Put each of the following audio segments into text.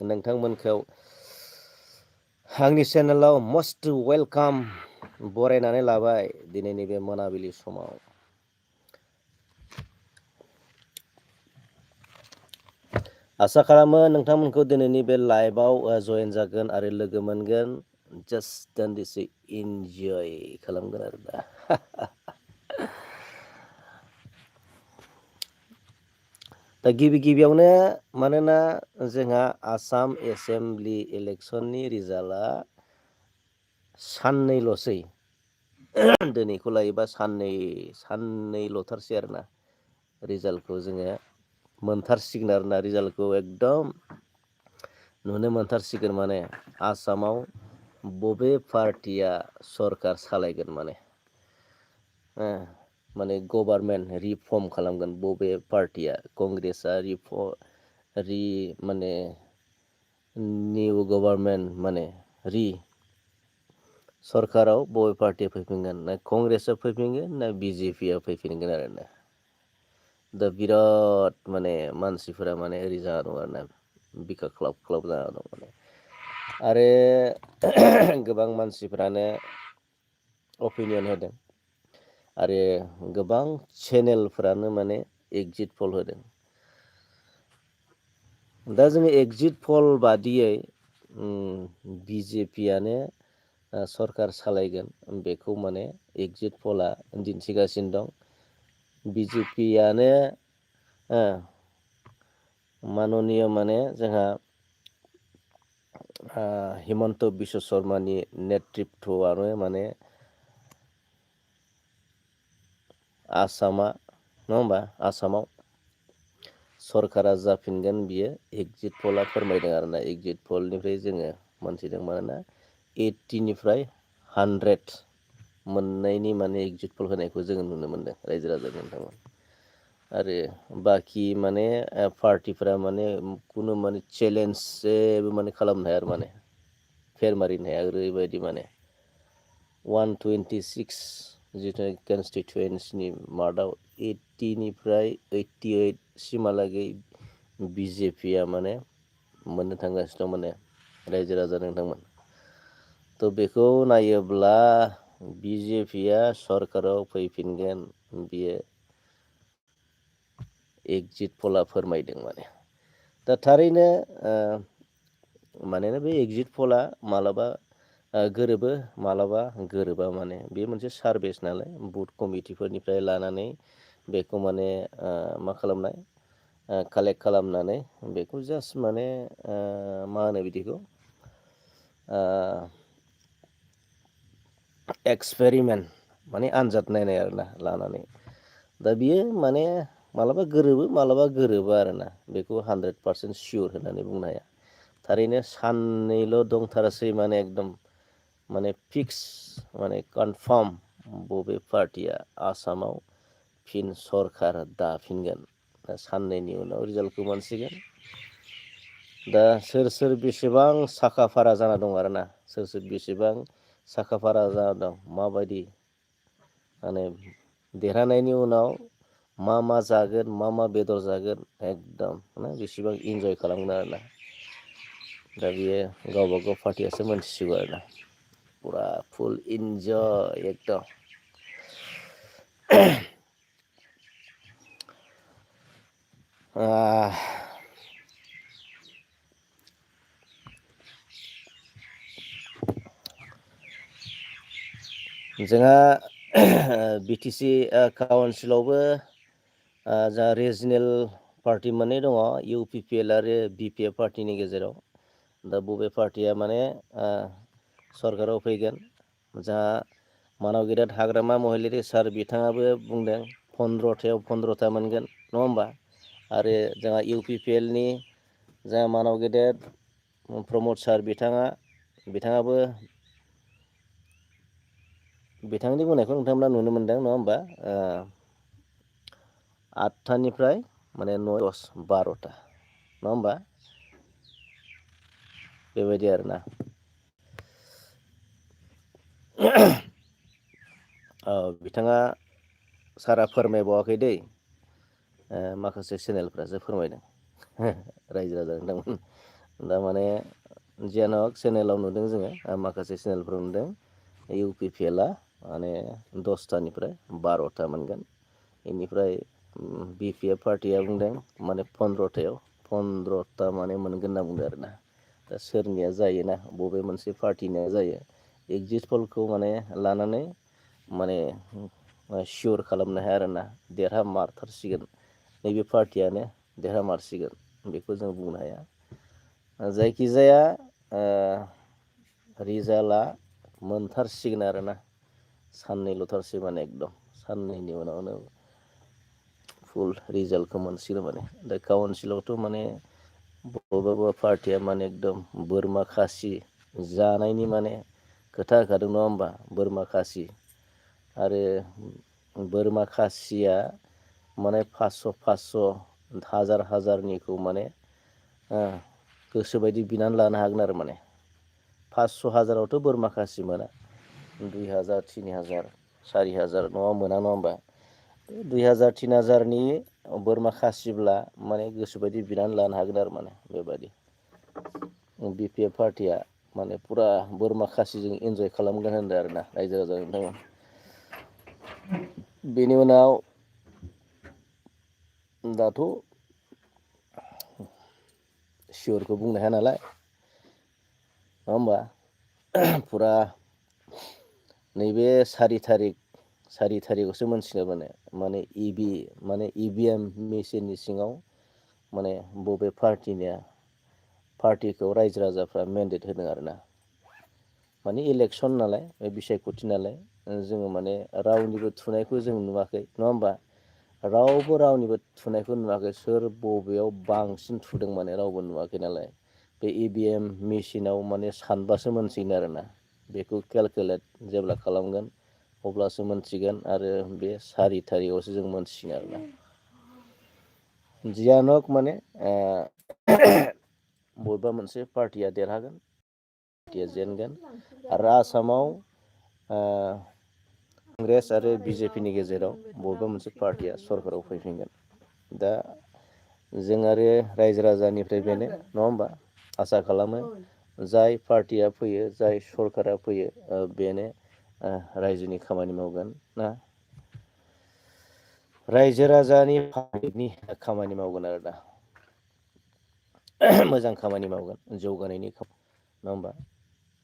नोंथांमोनखौ आंनि चेनेलाव must welcome बरायनानै लाबाय दिनैनि बे मोनाबिलि समाव। आसा खालामो नोंथांमोनखौ दिनैनि बे लाइभआव जয়েन जागोन आरो लोगो मोनगोन। जास्ट दान्दिसे इन्जय खालामगोन आरो दा। दा गिबियावनो मानोना जोंहा आसाम एसेम्बलि इलेक्सननि रिजाल्टआ साननैल'सै दिनैखौ लायोबा साननैल'थारसै आरोना रिजाल्टखौ जोङो मोनथारसिगोन आरोना रिजाल्टखौ एकदम नुनो मोनथारसिगोन माने आसामाव बबे पार्टिया सरखार सालायगोन माने गभार्नमेन्ट रिफर्म खालामगोन बबे पार्टिया कंग्रेसआ माने निउ गभार्नमेन्ट माने सरकाराव बबे पार्टिया फैफिनगोन ना कंग्रेसआ फैफिनगोन ना बिजेपिआ फैफिनगोन आरोना दा बिराद माने मानसिफोरा माने ओरै जाना दं आरोना बिखा ख्लाब जाना दं माने आरो गोबां मानसिफ्रानो अपिनियन होदों आरो गोबां चेनेलफोरानो माने एगजिट पल होदों। दा जोङो एगजिट पल बादियै बिजेपियानो सरखार सालायगोन बेखौ माने एगजिट पला दिन्थिगासिनो दं। बिजेपियानो माननिय माने जोंहा हिमन्त बिश्व शर्मानि नेतृत्वआनो माने आसामाव सरकारा जाफिनगोन बियो एगजिट पला फोरमायदों आरोना एगजिट पलनिफ्राय जोङो मोनथिदों मानोना 80निफ्राय 100 मोननायनि माने एगजिट पल होनायखौ जोङो नुनो मोनदों रायजो राजानि नोंथांमोन आरो बाखि माने पार्टिफोरा माने खुनु माने चेलेन्ज जेबो माने खालामनो हाया आरो माने फेर मारिनो हाया ओरैबायदि माने 126 जिथु कनस्टिटुवेन्सिनि मार्टआव 80निफ्राय 88 सिमहालागै बिजेपिया माने मोननो थांगासिनो दं माने रायजो राजा नोंथांमोन थ' बेखौ नायोब्ला बिजेपिया सरकाराव फैफिनगोन बियो एगजिट पला फोरमायदों माने दा थारैनो मानोना बे एगजिट पला मालाबा गोरोबो मालाबा गोरोबा माने बे मोनसे सारभेस नालाय बुथ कमिटिफोरनिफ्राय लानानै बेखौ माने मा खालामनाय कालेक्ट खालामनानै बेखौ जास्ट माने मा होनो बिदिखौ एक्सपेरिमेन्ट माने आनजाद नायनाय आरोना लानानै दा बियो माने मालाबा गोरोबो मालाबा गोरोबा आरोना बेखौ 100% सियर होननानै बुंनो हाया थारैनो साननैल' दंथारसै माने एकदम माने फिक्स माने कनफार्म बबे पार्टिया आसामाव फिन सरखार दाफिनगोन दा साननैनि उनाव रिजाल्टखौ मोनसिगोन दा सोर बेसेबां साखा फारा जाना दं आरोना सोर बेसेबां साखा फारा जाना दं माबायदि माने देरहानायनि उनाव मा जागोन मा बेदर जागोन एकदम माने बेसेबां इन्जय खालामगोन आरोना दा बियो गावबा गाव पार्टियासो मोनथिसिगौ आरोना फुरा फुल इन्जय एकदम जोंहा बिटिसि काउन्सिलावबो जा रिजनेल पार्टि मोननै दङ इउ पि पि एल आरो बि पि एफ पार्टिनि गेजेराव दा बबे पार्टिया माने सरकाराव फैगोन जा मानाव गेदेर हाग्रामा महिलारि सार बिथाङाबो बुंदों 15थायाव 15था मोनगोन नङा होमबा आरो जोंहा इउ पि पि एलनि जा मानाव गेदेर प्रमद सार बिथाङाबो बिथांनि बुंनायखौ नोंथांमोना नुनो मोनदों नङा होमबा 8थानिफ्राय माने 9, 10, 12ता नङा होमबा बेबायदि आरोना बिथाङा सारा फोरमायबावाखै दै माखासे चेनेलफ्रासो फोरमायदों रायजो राजा नोंथांमोन दा माने जियानो हक चेनेलाव नुदों जोङो माखासे चेनेलफोराव नुदों इउ पि पि एलआ माने 10थानिफ्राय 12था मोनगोन बेनिफ्राय बि पि एफ पार्टिया बुंदों माने 15था माने मोनगोन होनना बुंदों आरोना दा सोरनिया जायोना बबे मोनसे पार्टिनिया जायो एगजिट पलखौ माने लानानै माने सियर खालामनो हाया आरोना देरहामारथारसिगोन नैबे पार्टियानो देरहामारसिगोन बेखौ जों बुंनो हाया जायखिजाया रिजाल्टआ मोनथारसिगोन आरोना साननैल'थारसै माने एकदम साननैनि उनावनो फुल रिजाल्टखौ मोनसिगोन माने दा काउन्सिलावथ' माने बबेबा पार्टिया माने एकदम बोरमा खासि जानायनि माने खोथा होखादों नङा होमबा बोरमा खासि आरो बोरमा खासिया माने 500 हाजारनिखौ माने गोसोबायदि बिनानै लानो हागोन आरो माने 500 हाजारावथ' बोरमा खासि मोना 2000 3000 4000 नङा मोना नङा होमबा 2000 3000नि बोरमा खासिब्ला माने गोसोबायदि बिनानै लानो हागोन आरो माने बेबायदि बि पि एफ पार्टिया माने फुरा बोरमा खासिजों एन्जय खालामगोन होनदों आरोना रायजो राजा नोंथांमोन बेनि उनाव दाथ' सियरखौ बुंनो हाया नालाय नङा होमबा फुरा नैबे 4 थारिखआवसो मोनसिगोन माने इभिएम मेसिननि सिङाव माने बबे पार्टिखौ रायजो राजाफ्रा मेन्डेट होदों आरोना माने इलेक्सन नालाय बिसायख'थि नालाय जोङो माने रावनिबो थुनायखौ जों नुवाखै नङा होमबा रावबो रावनिबो थुनायखौ नुवाखै सोर बबेयाव बांसिन थुदों माने रावबो नुवाखै नालाय बे इभिएम मेसिनाव माने सानबासो मोनसिगोन आरोना बेखौ केलकुलेट जेब्ला खालामगोन अब्लासो मोनथिगोन आरो बे 4 थारिखआवसो जों मोनथिगोन आरोना जियानो हक माने बबेबा मोनसे पार्टिया देरहागोन पार्टिया जेनगोन आरो आसामाव कंग्रेस आरो बिजेपिनि गेजेराव बबेबा मोनसे पार्टिया सरकाराव फैफिनगोन दा जों आरो रायजो राजानिफ्राय बेनो नङा होमबा आसा खालामो जाय पार्टिया फैयो जाय सरकारा फैयो बेनो रायजोनि खामानि मावगोन ना रायजो राजानि खामानि मावगोन आरो दा मोजां खामानि मावगोन जौगानायनि नङा होमबा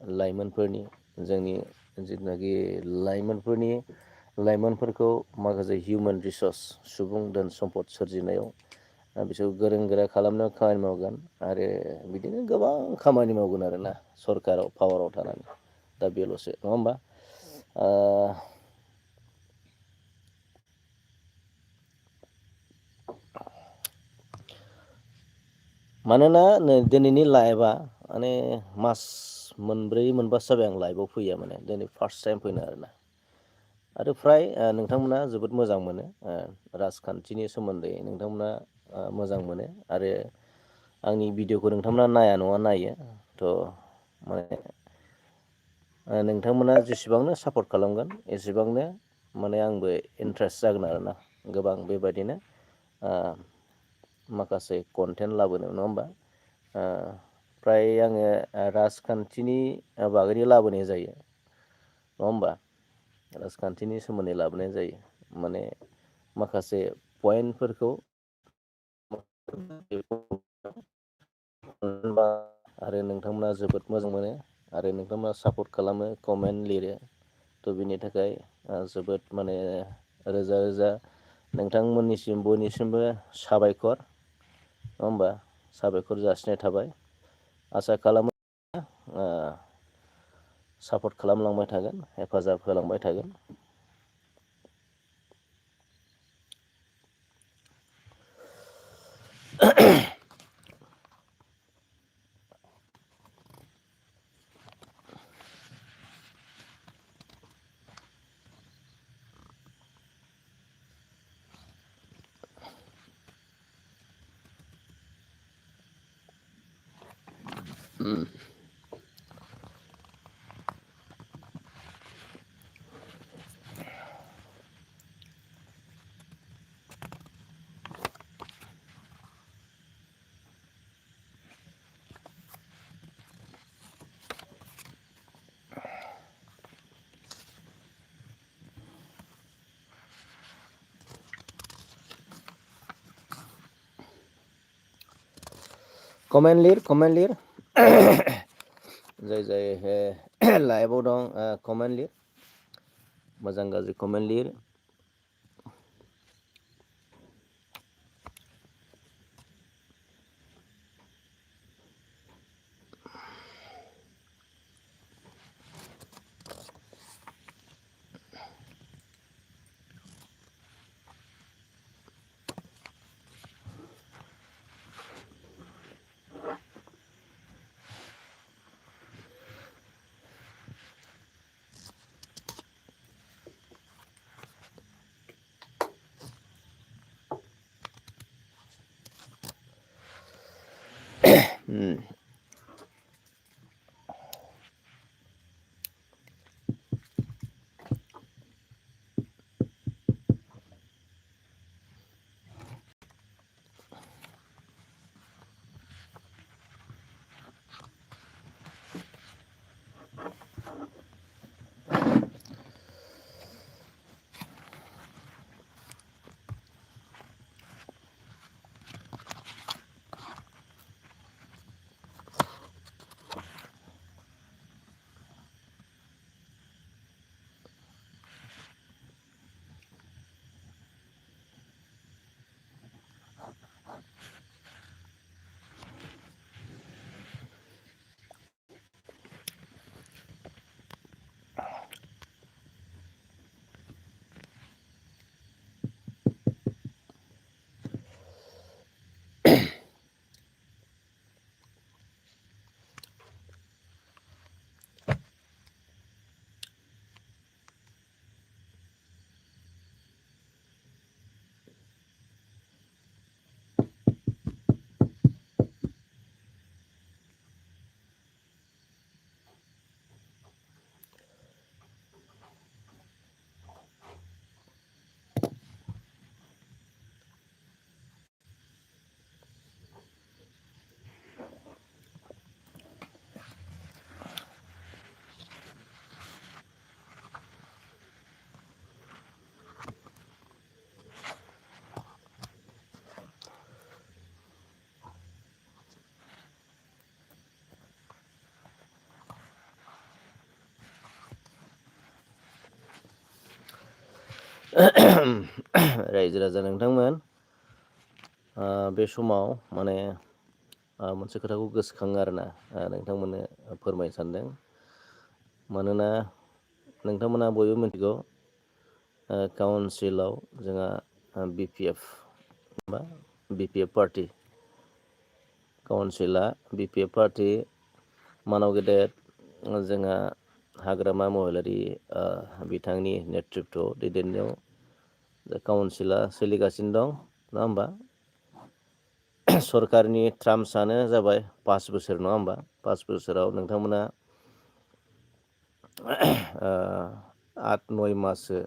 लाइमोनफोरनि जोंनि जिथुनाखि लाइमोनफोरखौ माखासे हिउमेन रिसर्स सुबुं धोन सम्पद सोरजिनायाव बिसोर गोरों गोरा खालामनो खामानि मावगोन आरो बिदिनो गोबां खामानि मावगोन आरोना सरकाराव पावाराव थानानै दा बेल'सो नङा होमबा मानोना दिनैनि लाइभआ माने मास मोनब्रै मोनबासो जाबाय आं लाइभआव फैया माने दिनै फार्स्ट टाइम फैनो आरोना आरो फ्राय नोंथांमोना जोबोद मोजां मोनो राजखान्थिनि सोमोन्दै नोंथांमोना मोजां मोनो आरो आंनि भिडिअखौ नोंथांमोना नाया नङा नायो थ' माने नोंथांमोना जेसेबांनो सापर्ट खालामगोन एसेबांनो माने आंबो इन्ट्रेस्ट जागोन आरोना गोबां बेबायदिनो माखासे कन्टेन्ट लाबोनो नङा होमबा फ्राय आङो राजखान्थिनि बागैनो लाबोनाय जायो नङा होमबा राजखान्थिनि सोमोन्दै लाबोनाय जायो माने माखासे पइन्टफोरखौ आरो नोंथांमोना जोबोद मोजां मोनो आरो नोंथांमोना सापर्ट खालामो कमेन्ट लिरो थ' बिनि थाखाय जोबोद माने रोजा रोजा नोंथांमोननिसिम बयनिसिमबो साबायखर नङा होमबा साबायखर जासिनाय थाबाय आसा खालामो सापर्ट खालामलांबाय थागोन हेफाजाब होलांबाय थागोन कमेन्ट लिर जाय जाय लाइभआव दं कमेन्ट लिर मोजां गाज्रि कमेन्ट लिर रायजो राजा नोंथांमोन बे समाव माने मोनसे खोथाखौ गोसोखाङो आरोना नोंथांमोननो फोरमायनो सानदों मानोना नोंथांमोना बयबो मिथिगौ काउन्सिलाव जोंहा BPF बा BPF पार्टी काउन्सिला BPF पार्टी मानाव गेदेर जोंहा हाग्रामा महिलारि बिथांनि नेतृत्व दैदेननायाव काउन्सिला सोलिगासिनो दं नङा होमबा सरकारनि ट्राम्सआनो जाबाय 5 बोसोर नङा होमबा 5 बोसोराव नोंथांमोना 8-9 माससो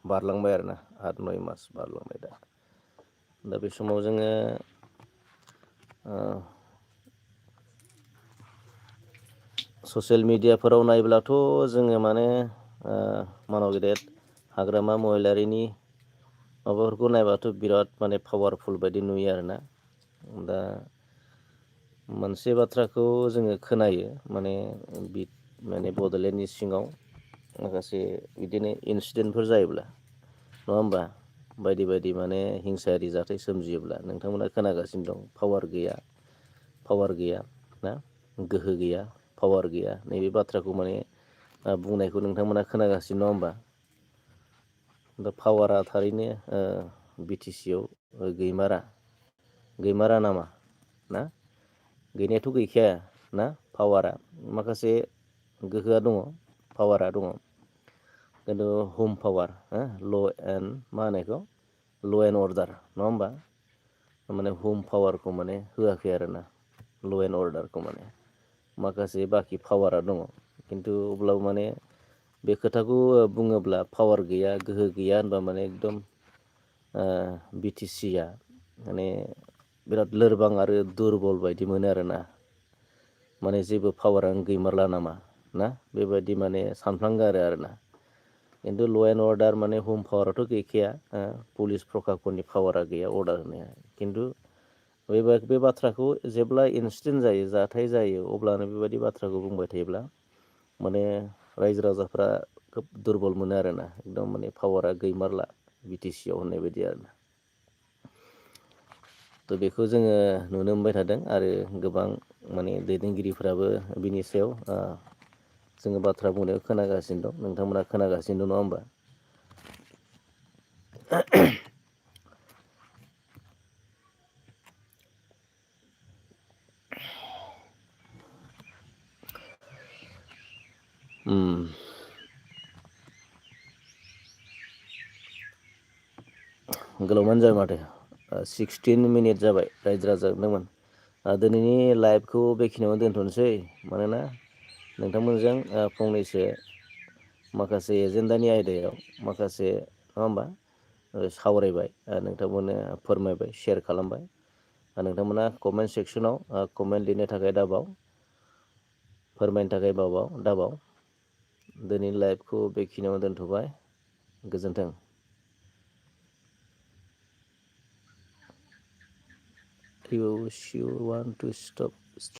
बारलांबाय आरोना 8-9 मास बारलांबाय दा बे समाव जोङो ससियेल मिडियाफोराव नायब्लाथ' जोङो माने मानाव गेदेर हाग्रामा महिलारिनि माबाफोरखौ नायबाथ' बिराद माने पावारफुल बायदि नुयो आरोना दा मोनसे बाथ्राखौ जोङो खोनायो माने बड'लेण्डनि सिङाव माखासे बिदिनो इन्सिडेन्टफोर जायोब्ला नङा होमबा बायदि बायदि माने हिंसायारि जाथाय सोमजियोब्ला नोंथांमोना खोनागासिनो दं पावार गैया ना गोहो गैया पावार गैया नैबे बाथ्राखौ माने बुंनायखौ नोंथांमोना खोनागासिनो नङा होमबा दा पावारा थारैनो BTC आव गैमारा नामा ना गैनायाथ' गैखाया ना पावारा माखासे गोहोआ दङ पावारा दङ खिन्थु हम पावार ल' एन्ड अर्डार नङा होमबा माने हम पावारखौ माने होआखै आरोना ल' एन्ड अर्डारखौ माने माखासे बाखि पावारा दङ खिन्थु अब्लाबो माने बे खोथाखौ बुङोब्ला पावार गैया गोहो गैया होनबा माने एकदम BTC आ माने बिराद लोरबां आरो दुरबल बायदि मोनो आरोना माने जेबो पावारानो गैमारला नामा ना बेबायदि माने सानफ्लांगारो आरोना खिन्थु ल' एन्ड अर्डार माने हम पावाराथ' गैखाया पुलिस प्रखाखननि पावारा गैया अर्डार होनाया खिन्थु बे बाथ्राखौ जेब्ला इन्सिडेन्ट जायो, जाथाय जायो, अब्लानो बेबायदि बाथ्राखौ बुंबाय थायोब्ला माने रायजो राजाफ्रा खोब दुरबल मोनो आरोना, एकदम माने पावारा गैमारला बिटिसिआव होननाय बायदि आरोना। थ' बेखौ जोङो नुनो मोनबाय थादों आरो गोबां माने दैदेनगिरिफोराबो बिनि सायाव जोङो बाथ्रा बुंनायाव खोनागासिनो दं, नोंथांमोना खोनागासिनो दं, नङा होमबा? गोलावमानो जाबाय माथो, 16 मिनिट जाबाय रायजो राजा नोंथांमोन। दिनैनि लाइभखौ बेखिनियावनो दोनथ'नोसै, मानोना नोंथांमोनजों फंनैसो माखासे एजेन्डानि आयदायाव माखासे, नङा होमबा, सावरायबाय, नोंथांमोननो फोरमायबाय, शेयार खालामबाय। नोंथांमोना कमेन्ट सेक्सनाव कमेन्ट लिरनो थाखाय दाबाव, फोरमायनो थाखाय दाबाव। दिनैनि लाइभखौ बेखिनियावनो दोनथ'बाय, गोजोन्थों। You want to stop?